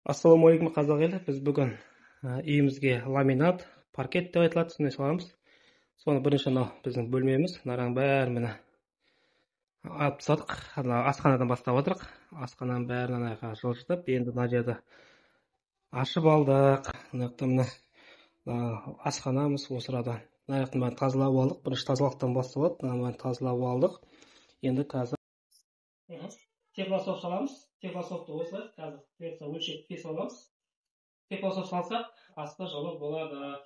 Ассалаумағалейкум, қазақ елі. Біз бүгін үйімізге ламинат, паркет деп айтылады, сондай саламыз. Соны бірінші мынау біздің бөлмеміз, мынаның бәрін міне алып тастадық. Ана асханадан бастап отырық. Асхананың бәрін ана жаққа жылжытып, енді мына жерді ашып алдық. Мына жақта міне асханамыз осы арада. Мына жақтың бәрін тазалап алдық. Бірінші тазалықтан басталады. Мынаның бәрін тазалап алдық. Енді қазір теплософ саламыз. Теплософты осылай қазір бұйыртса өлшеп кесіп аламыз. Теплософ салсақ, асты жылы болады.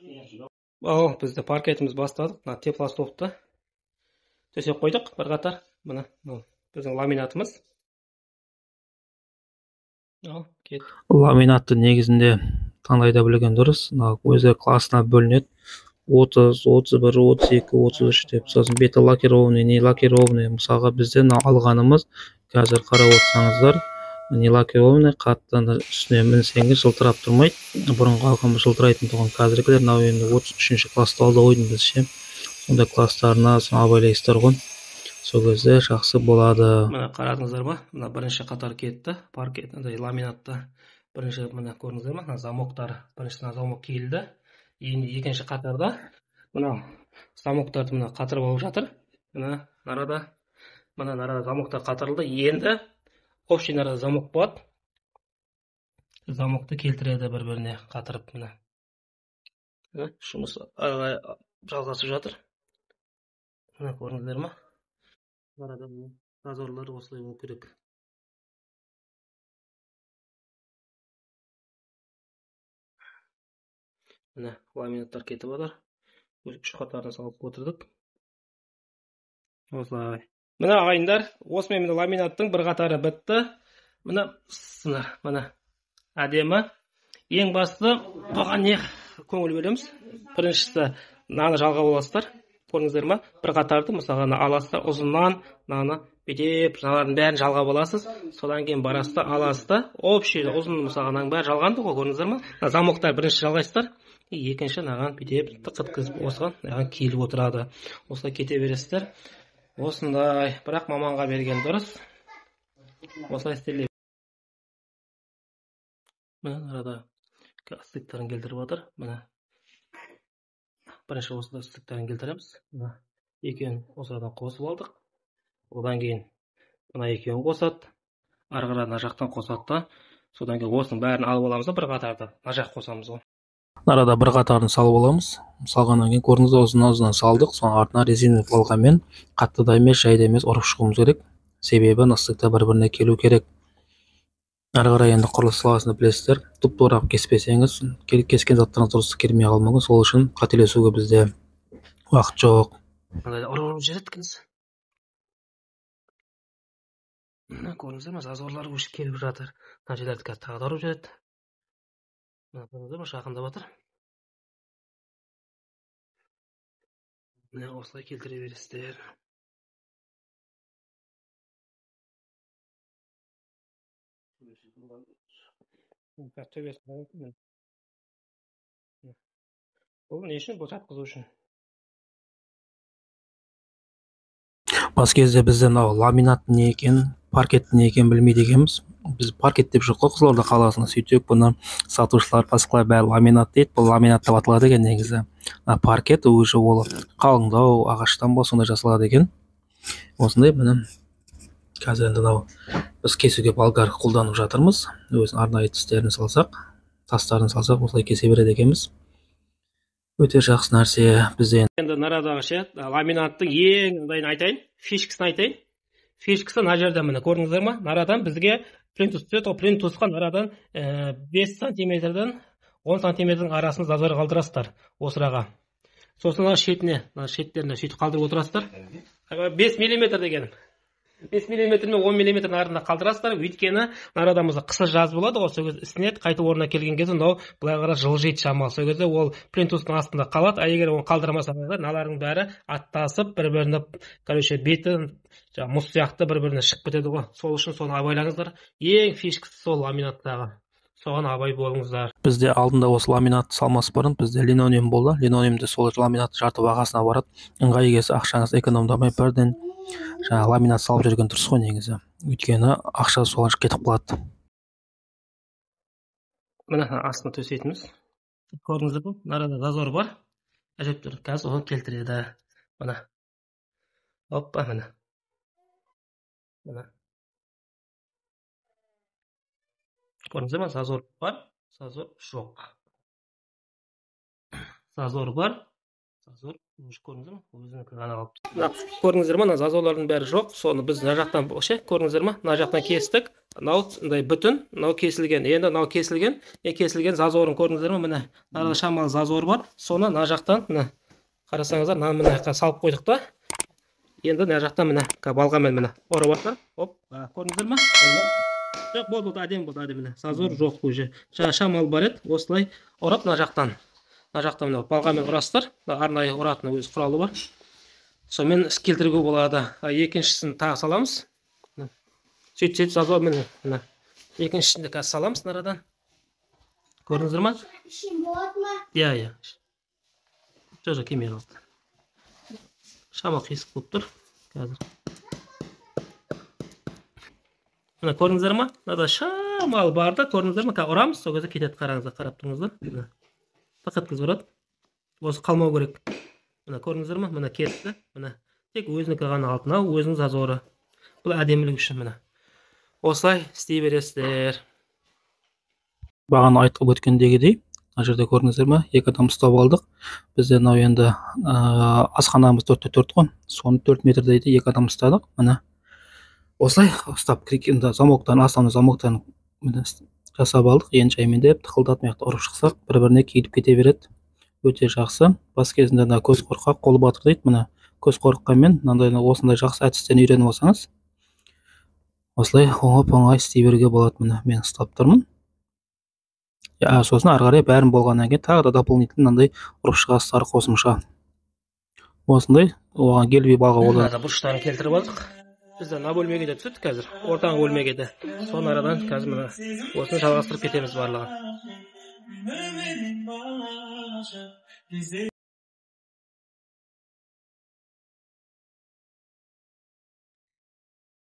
Ал бізді паркетіміз бастадық. Мына теплософты төсеп қойдық бір қатар. Мына біздің ламинатымыз. Ал кет. Ламинатты негізінде таңдай да білген дұрыс. Мына өзі классына бөлінеді. 30, 31, 32, 33 деп. Сосын беті лакированный, не лакированный. Мысалға бізде мына алғанымыз қазір қарап отырсаңыздар, не лакированный, қатты үстіне мінсеңіз жылтырап тұрмайды. Бұрынғы алғанымыз жылтырайтын тұғын, қазіргілер мынау енді 33-ші класста алды ғой деймін біз ше. Сондай класстарына абайлайсыздар ғой. Сол кезде жақсы болады. Мына қарадыңыздар ма? Мына бірінші қатар кетті. Паркет, андай ламинатта бірінші мына көрдіңіздер ма? Мына замоктар, бірінші мына замок киілді. Енді екінші қатарда мынау замоктарды мына қатырып алып жатыр. Мына арада, мына арада замоктар қатырылды. Енді общий арада замок болады. Замокты келтіреді бір-біріне қатырып мына. Жұмыс жалғасып жатыр. Мына көрдіңіздер ма? Арада зазорлар осылай болу керек. Міне ламинаттар кетіп жатыр. Үш қатарын салып отырдық. Осылай. Міне ағайындар, осымен міне ламинаттың бір қатары бітті. Міне міне әдемі. Ең басты бұған не көңіл бөлеміз? Біріншісі мынаны жалғап аласыздар. Көрдіңіздер ма? Бір қатарды мысалға мына аласыздар, ұзыннан мынаны бүйтіп мыналардың бәрін жалғап аласыз. Содан кейін барасыз да аласыз да общий ұзын мысалға мынаның бәрі жалғанды ғой, көрдіңіздер ма? Мына замоктар бірінші жалғайсыздар. Екінші мынаған бүйтіп тық еткізіп осыған мынаған киіліп отырады. Осылай кете бересіздер. Осындай, бірақ маманға берген дұрыс. Осылай істеледі. Мына арада стыктарын келтіріп отыр. Мына бірінші осындай стыктарын келтіреміз. Мына екеуін осы арадан қосып алдық. Одан кейін мына екеуін қосады. Ары қарай мына жақтан қосады да. Содан кейін осының бәрін алып аламыз да бір қатарды мына жақ қосамыз ғой. Арада бір қатарын салып аламыз. Салғаннан кейін көрдіңіз, ұзын-ұзын салдық. Соның артына резиновый палкамен қатты да емес, жай да емес ұрып шығуымыз керек. Себебі ыстықта бір-біріне келу керек. Ары қарай енді құрылыс саласында білесіздер, тұп-тура кеспесеңіз, кескен заттарыңыз дұрыс келмей қалуы мүмкін. Сол үшін қателесуге бізде уақыт жоқ. Мындай ұрып жібереді екенсіз. Мына көрдіңіздер ме, зазорлар өшіп келіп жатыр. Мына жерлерді қазір тағы да ұрып жібереді. Мына көрдіңіздер ме, жақындап жатыр. Міне осылай келтіре бересіздер. Бұл не үшін? Бұл жатқызу үшін. Бас кезде бізде мынау ламинат не екен, паркет не екенін білмейді екенбіз. Біз паркет деп жоқ қой Қызылорда қаласында. Сөйтсек бұны сатушылар, басқалар бәрі ламинат дейді. Бұл ламинат деп аталады екен негізі. Паркет уже ол қалыңдау ағаштан ба сондай жасалады екен. Осындай міне қазір енді мынау біз кесуге болгарка қолданып жатырмыз. Өзінің арнайы тістерін салсақ, тастарын салсақ осылай кесе береді екенбіз. Өте жақсы нәрсе бізде. Енді нарадағы ше, ламинаттың ең ындайын айтайын, фишкасын айтайын. Фишкасы мына жерде міне көрдіңіздер ма? Нарадан бізге плинтус түседі ғой, плинтусқа нарадан 5 сантиметрден 10 сантиметрдің арасын зазор қалдырасыздар осыраға. Сосын мына шетіне, мына шеттеріне сөйтіп қалдырып отырасыздар. 5 миллиметр дегенім. 5 миллиметр мен 10 миллиметрдің арасында қалдырасыздар. Өйткені нарадан болса қысы жаз болады ғой, сол кезде ісінеді, қайтып орнына келген кезде мынау былай қарай жылжиды шамалы. Сол кезде ол плинтустың астында қалады. А егер оны қалдырмасаңыздар, мыналардың бәрі аттасып бір-біріне, короче, беті жаңағы мұз сияқты бір-біріне шығып кетеді ғой. Сол үшін соны абайлаңыздар. Ең фишкасы сол ламинаттағы. Соған абай болыңыздар. Бізде алдында осы ламинатты салмас бұрын бізде линолеум болды. Линолеумде сол ламинат жарты бағасына барады. Ыңғайы келсе ақшаңыз экономдамай бірден жаңағы ламинат салып жүрген дұрыс қой негізі. Өйткені ақша соған кетіп қалады. Міне, астына төсейтініміз. Көрдіңіздер ме? Мына арада зазор бар. Әжептәуір қазір оны келтіреді. Міне. Оппа, міне. Міне. Көрдіңіздер ме? Зазор бар, зазор жоқ. Зазор бар, зазор көрдіңіздер ме? Өзінікі ғана қалып. Мына көрдіңіздер ме? Мына зазорлардың бәрі жоқ. Соны біз мына жақтан ше, көрдіңіздер ме? Мына жақтан кестік. Мынау мындай бүтін, мынау кесілген. Енді мынау кесілген, кесілген зазорын көрдіңіздер ме? Міне, мынада шамалы зазор бар. Соны мына жақтан міне қарасаңыздар, мынаны мына жаққа салып қойдық та. Енді мына жақтан міне балғамен міне ұрып жатыр. Оп, көрдіңіздер ме? Жоқ, болды, болды, әдемі болды, әдемі. Зазор жоқ уже. Жаңа шамалы бар еді, осылай ұрып мына жақтан. Мына жақтан мына балғамен ұрасыздар. Арнайы ұратын өз құралы бар. Сонымен іс келтіруге болады. Екіншісін тағы саламыз. Сөйтіп зазор міне, міне. Екіншісін де қазір саламыз мынадан. Көрдіңіздер ме? Ішім болады ма? Иә, иә. Жоқ, жоқ, келмей қалды. Шамалы қисық болып тұр қазір. Мына көрдіңіздер ме? Мынада шамалы бар да, көрдіңіздер ме? Қазір ұрамыз, сол кезде кетеді, қараңыздар, қарап тұрыңыздар. Міне. Тық еткізіп ұрады. Осы қалмау керек. Мына көрдіңіздер ме? Мына кетті. Мына тек өзінікі ғана қалды. Мынау өзінің зазоры. Бұл әдемілік үшін міне. Осылай істей бересіздер. Бағана айтып өткендегідей, мына жерде көрдіңіздер ме? Екі адам ұстап алдық. Бізде мынау енді асханамыз 4-4 қой. Соны 4 метрдейді екі адам ұстадық. Міне. Осылай ұстап, енді замоктан, астаны замоктан міне жасап алдық. Енді жаймендеп тықылдатып мына жақта ұрып шықсақ, бір-біріне киіліп кете береді. Өте жақсы. Бас кезінде мына көз қорқақ, қол батыр дейді. Міне көз қорыққанмен мынандай осындай жақсы әдістерін үйреніп алсаңыз, осылай оңай-оңай істей беруге болады. Міне мен ұстап тұрмын. Сосын ары қарай бәрін болғаннан кейін тағы да дополнительно мынандай ұрып шығасыздар қосымша. Осындай оған гелевый балға болады. Мына бұрыштарын келтіріп алдық. Біз де мына бөлмеге де түстік қазір, ортаңғы бөлмеге де. Соны арадан қазір мына осыны жалғастырып кетеміз барлығын.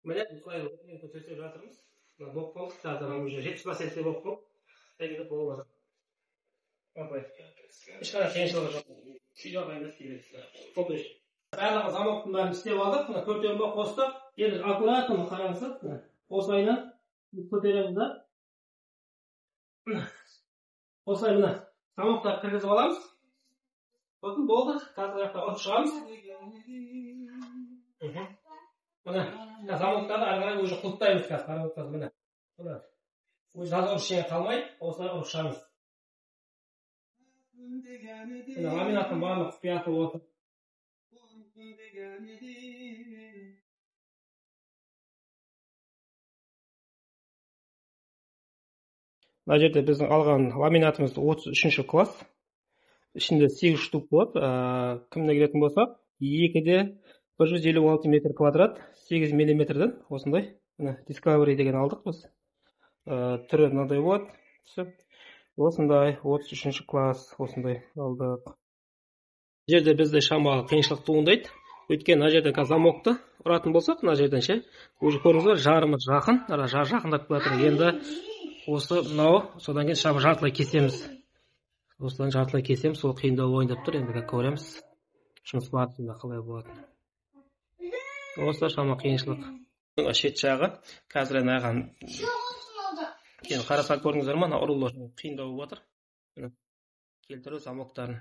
Міне осылай төсеп жатырмыз. Мына болып қалдық, қазір уже 70% болып қалды. Әйгілі болып жатыр. Ешқандай қиыншылығы жоқ. Үй жағдайында істей бересіздер. Болды. Барлығы замоктың бәрін істеп алдық. Мына төртеуін қостық. Енді аккуратно қараңыздар. Осылайынан көтереміз да. Осылай мына замоктарды кіргізіп аламыз. Сосын болды. Қазір жақта ұрып шығамыз. Мына замоктарды ары қарай уже құлыптаймыз қазір. Қараңыздар міне. Мына өз зазор ештеңе қалмай, осылай ұрып шығамыз. Мына ламинаттың барлық құпиясы осы. Мына жерде біздің алған ламинатымыз 33 класс. Ішінде 8 штук болады. Кіміне келетін болса, 2-де 156 метр квадрат, 8 миллиметрден осындай. Міне Discovery деген алдық біз. Түрі мынадай болады. Түсі. Осындай 33 класс осындай алдық. Бұл жерде бізде шамалы қиыншылық туындайды. Өйткені мына жерден қазір замокты ұратын болсақ, мына жерден ше, уже көрдіңіз ба, жарымы жақын, ара жар жақындап келе жатыр. Енді осы мынау, содан кейін шамалы жартылай кесеміз. Осыдан жартылай кесеміз, сол қиындау болайын деп тұр. Енді көреміз жұмыс барысында қалай болатынын. Осы шамалы қиыншылық. Шет жағы қазір аяған. Енді қарасақ көрдіңіздер ме, мына ұрулар қиындау болып жатыр. Міне, келтіру замоктарын.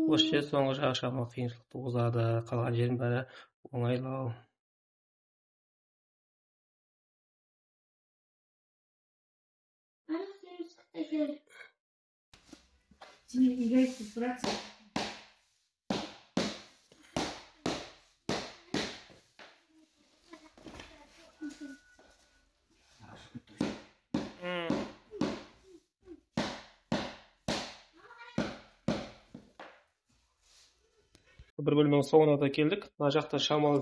Осы жер соңғы жағы шамалы қиыншылық туғызады. Қалған жердің бәрі оңайлау. Бір бөлменің соңына да келдік. Мына жақта шамалы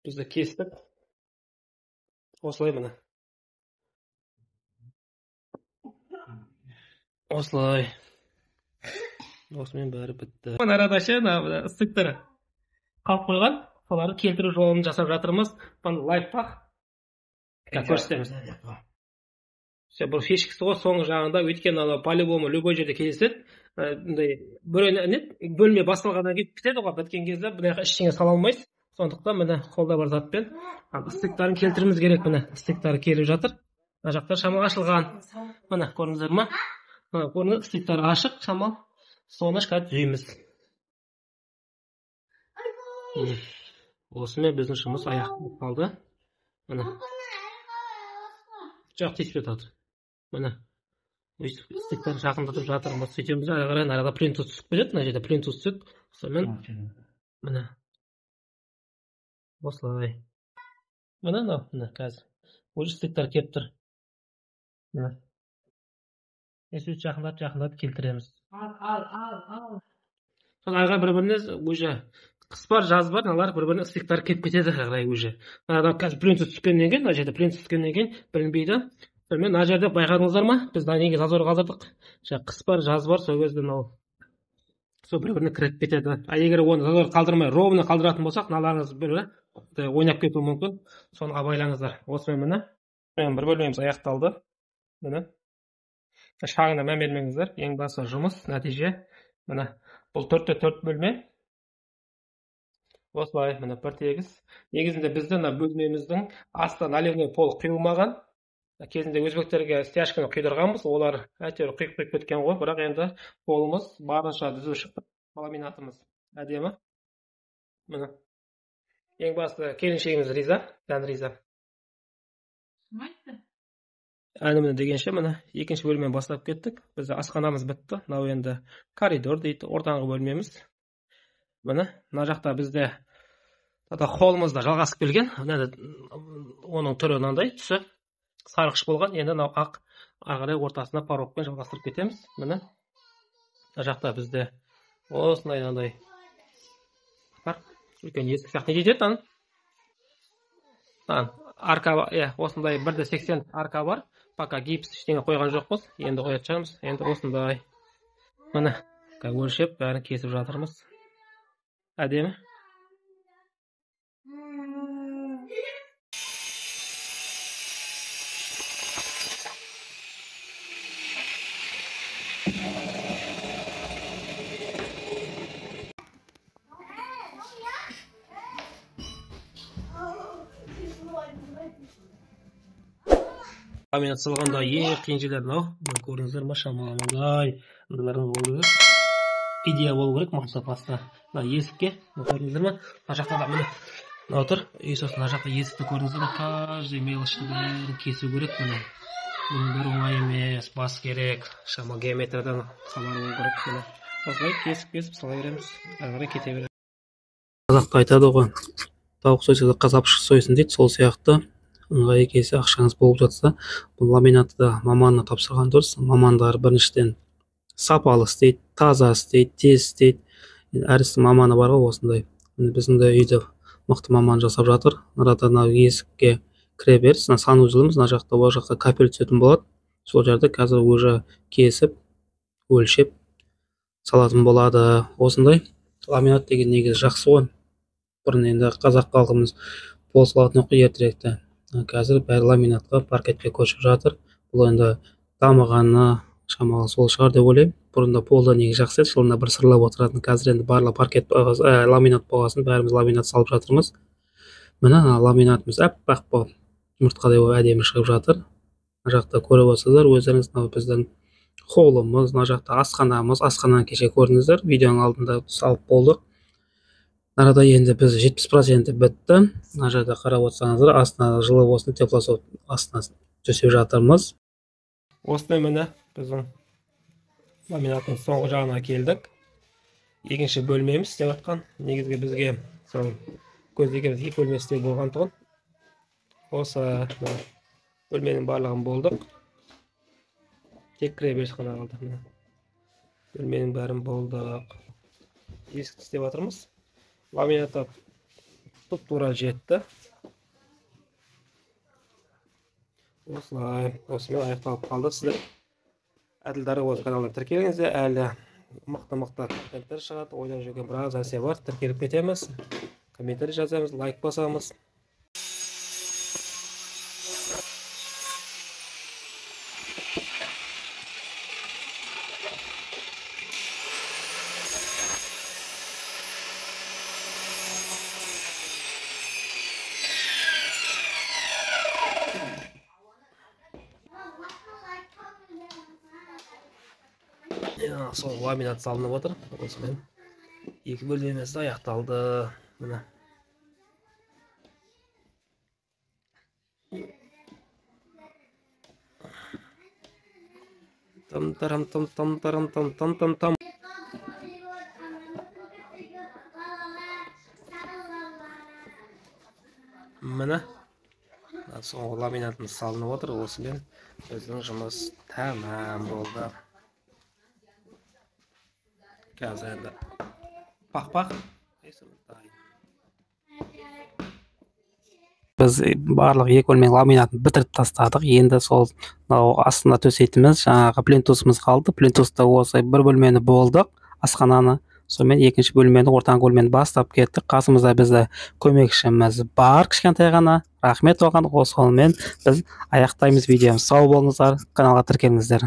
бізді кестік. Осылай міне. Осылай. Осымен бәрі бітті. Мына арада ше, мына ыстықтары қалып қойған. Соларды келтіру жолын жасап жатырмыз. Бұны лайфхак көрсетеміз. Все, бұл фишкасы ғой соңғы жағында, өйткені ана по-любому любой жерде кездеседі. Мындай бөлме басталғаннан кейін бітеді ғой, біткен кезде мына жаққа ештеңе сала алмайсыз. Сондықтан міне қолда бар затпен стыктарын келтіруіміз керек. Міне стыктары келіп жатыр. Мына жақта шамал ашылған. Міне көрдіңіздер ма? Мына көрдіңіз, стыктары ашық шамал. Соны қазір түзейміз. Осымен біздің жұмыс аяқталып қалды. Міне. Жоқ, тиіспей жатыр. Міне. Өйстіп стыктарын жақындатып жатырмыз. Сөйтеміз, ары қарай арада плинтус түсіп кетеді. Мына жерде плинтус түседі. Сонымен міне. Осылай. Міне мынау, міне қазір. Уже стыктар келіп тұр. Міне. Сөйтіп жақындатып келтіреміз. Ал, ал, ал. Сол ары қарай бір-біріне уже қыс бар, жаз бар, мыналар бір-біріне стыктар келіп кетеді ары қарай уже. Мына қазір плинтус түскеннен кейін, мына жерде плинтус түскеннен кейін білінбейді. Сонымен мына жерде байқадыңыздар ма? Біз неге зазор қалдырдық? Жаңа қыс бар, жаз бар, сол кезде мынау сол бір-біріне кіріп кетеді. А егер оны зазор қалдырмай, ровно қалдыратын болсақ, мыналарыңыз бір ойнап кетуі мүмкін. Соны абайлаңыздар. Осымен міне бір бөлмеміз аяқталды. Міне. Шағына мән бермеңіздер. Ең басы жұмыс, нәтиже. Міне бұл 4-4 бөлме. Осылай міне бір тегіс. Негізінде біздің мына бөлмеміздің асты наливной пол құйылмаған. Кезінде өзбектерге стяжканы құйдырғанбыз, олар әйтеуір құйып құйып кеткен ғой, бірақ енді полымыз барынша түзу шықты. Ламинатымыз әдемі. Міне. Ең басты келіншегіміз риза, дән риза. Кім айтты? Әні міне дегенше міне екінші бөлмені бастап кеттік. Бізде асханамыз бітті. Мынау енді коридор дейді, ортаңғы бөлмеміз. Міне мына жақта бізде тата холымыз да жалғасып келген. Міне оның түрі мынандай, түсі сарғыш болған. Енді мынау ақ, ары қарай ортасына порогпен жалғастырып кетеміз. Міне мына жақта бізде осындай мынандай бар, үлкен есік сияқты. Не дейді аны? Арка, иә, осындай 1,80 арка бар. Пока гипс ештеңе қойған жоқпыз, енді қоятын шығармыз. Енді осындай міне өлшеп бәрін кесіп жатырмыз. Әдемі. Ламинат салғанда ең қиын жерлер мынау. Көрдіңіздер ма, шамалы мындай мыналардың болу керек. Идея болу керек мақсат баста. Мына есікке, көрдіңіздер ма? Мына жақта да міне мынау тұр. И сосын мына жақта есікті көрдіңіздер ме? Каждый мелочьті бәрін кесу керек міне. Бұның бәрі оңай емес, бас керек. Шамалы геометриядан хабар болу керек міне. Осылай кесіп-кесіп сала береміз. Ары қарай кете береміз. Қазақта айтады ғой, тауық сойса да қасапшы сойсын дейді. Сол сияқты ыңғайы келсе, ақшаңыз болып жатса, бұл ламинатты да маманына тапсырған дұрыс. Мамандар біріншіден сапалы істейді, таза істейді, тез істейді. Әр істің маманы бар ғой осындай. Біздің де үйде мықты маман жасап жатыр. Мынада мынау есікке кіре беріс, мына санузеліміз, мына жақта, ол жақта капель түсетін болады. Сол жерде қазір уже кесіп, өлшеп салатын болады. Осындай ламинат деген негізі жақсы ғой. Бұрын енді қазақ халқымыз пол салатын еді ертеректе. Қазір бәрі ламинатқа, паркетке көшіп жатыр. Бұл енді дамығаны шамалы сол шығар деп ойлаймын. Бұрында полда негізі жақсы еді, жылына бір сырлап отыратын. Қазір енді барлығы паркет, ламинат болғасын бәріміз ламинат салып жатырмыз. Міне ламинатымыз аппақ болып жұмыртқадай болып әдемі шығып жатыр. Мына жақта көріп отырсыздар өздеріңіз, мынау біздің холымыз, мына жақта асханамыз. Асхананы кеше көрдіңіздер, видеоның алдында салып болдық. Арада енді біз 70% бітті. Мына жерде қарап отырсаңыздар, астына жылы болсын, теплосот астына төсеп жатырмыз. Осындай міне біздің ламинаттың соңғы жағына келдік. Екінші бөлмеміз істеп жатқан. Негізгі бізге сол көздегеніміз екі бөлме істеу болған тұғын. Осы бөлменің барлығын болдық. Тек кіре беріс қана қалды. Міне бөлменің бәрін болдық. Есікті істеп жатырмыз. Ламинаты тұп-тура жетті. Осылай, осымен аяқталып қалды. Сіздер Әділ Дарабоз каналына тіркеліңіздер. Әлі мықты-мықты контенттер шығады. Ойлап жүрген біраз нәрсе бар. Тіркеліп кетеміз. Комментарий жазамыз, лайк басамыз. Сол ламинат салынып отыр. Осымен екі бөлмеміз де аяқталды. Міне. Там тарам там там тарам там там там там. Міне, соңғы ламинатымыз салынып отыр. Осымен біздің жұмыс тәмам болды. Қазір енді пақ-пақ. Біз барлық екі бөлменің ламинатын бітіріп тастадық. Енді сол мынау астына төсейтініміз жаңағы плинтусымыз қалды. Плинтуста осы бір бөлмені болдық, асхананы. Сонымен екінші бөлмені, ортаңғы бөлмені бастап кеттік. Қасымызда бізді көмекшіміз бар, кішкентай ғана. Рахмет оған. Сонымен біз аяқтаймыз видеомызды. Сау болыңыздар, каналға тіркеліңіздер.